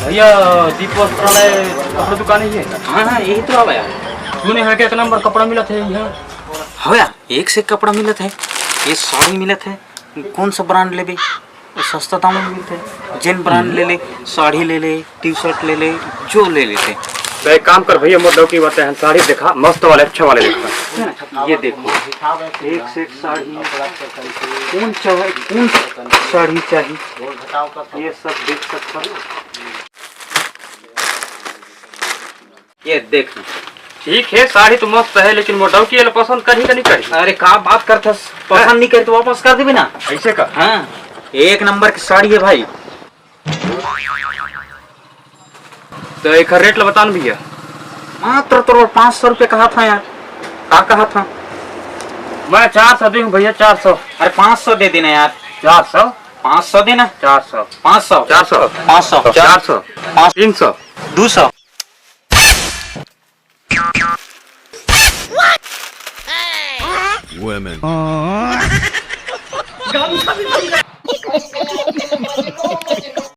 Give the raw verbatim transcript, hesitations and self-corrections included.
भैया, दीप वस्त्रालय कपड़ा दुकान ही है? हाँ, हाँ, यही तो हवय यार। सुने हैं कि एक नंबर कपड़ा मिलत है यहाँ। हाँ यार, एक से एक कपड़ा मिलत है। ये साड़ी मिलत है, कौन सा ब्रांड लेबे? वो सस्ता दाम में मिलत है। जेन ब्रांड ले ले, साड़ी ले ले, टी शर्ट ले ले, जो ले लेते। तो एक काम कर भैया, मोर डौकी बात है, साड़ी देखा, मस्त वाले, अच्छे वाले देखा। ये देखो, एक से एक साड़ी, कौन चाहे, कौन साड़ी चाहिए, ये सब देख सकते हो। ये देख। ठीक है, साड़ी तो मस्त है, लेकिन मोर डौकी एला पसंद करही का नहीं करही? अरे, का बात करथस? पसंद नहीं करे तो वापस कर देबे ना। ऐसे का? हाँ, एक नंबर की साड़ी है भाई। तो एक रेट ला बता ना भैया। मात्र तोर पाँच सौ रुपये कहा था यार। का कहा था? मैं चार सौ दे हूँ भैया, चार सौ। अरे, पाँच सौ दे देना यार। चार सौ। पाँच सौ देना। चार सौ। पाँच सौ। चार सौ। पाँच सौ। चार सौ। पाँच। तीन सौ। दो सौ। Women।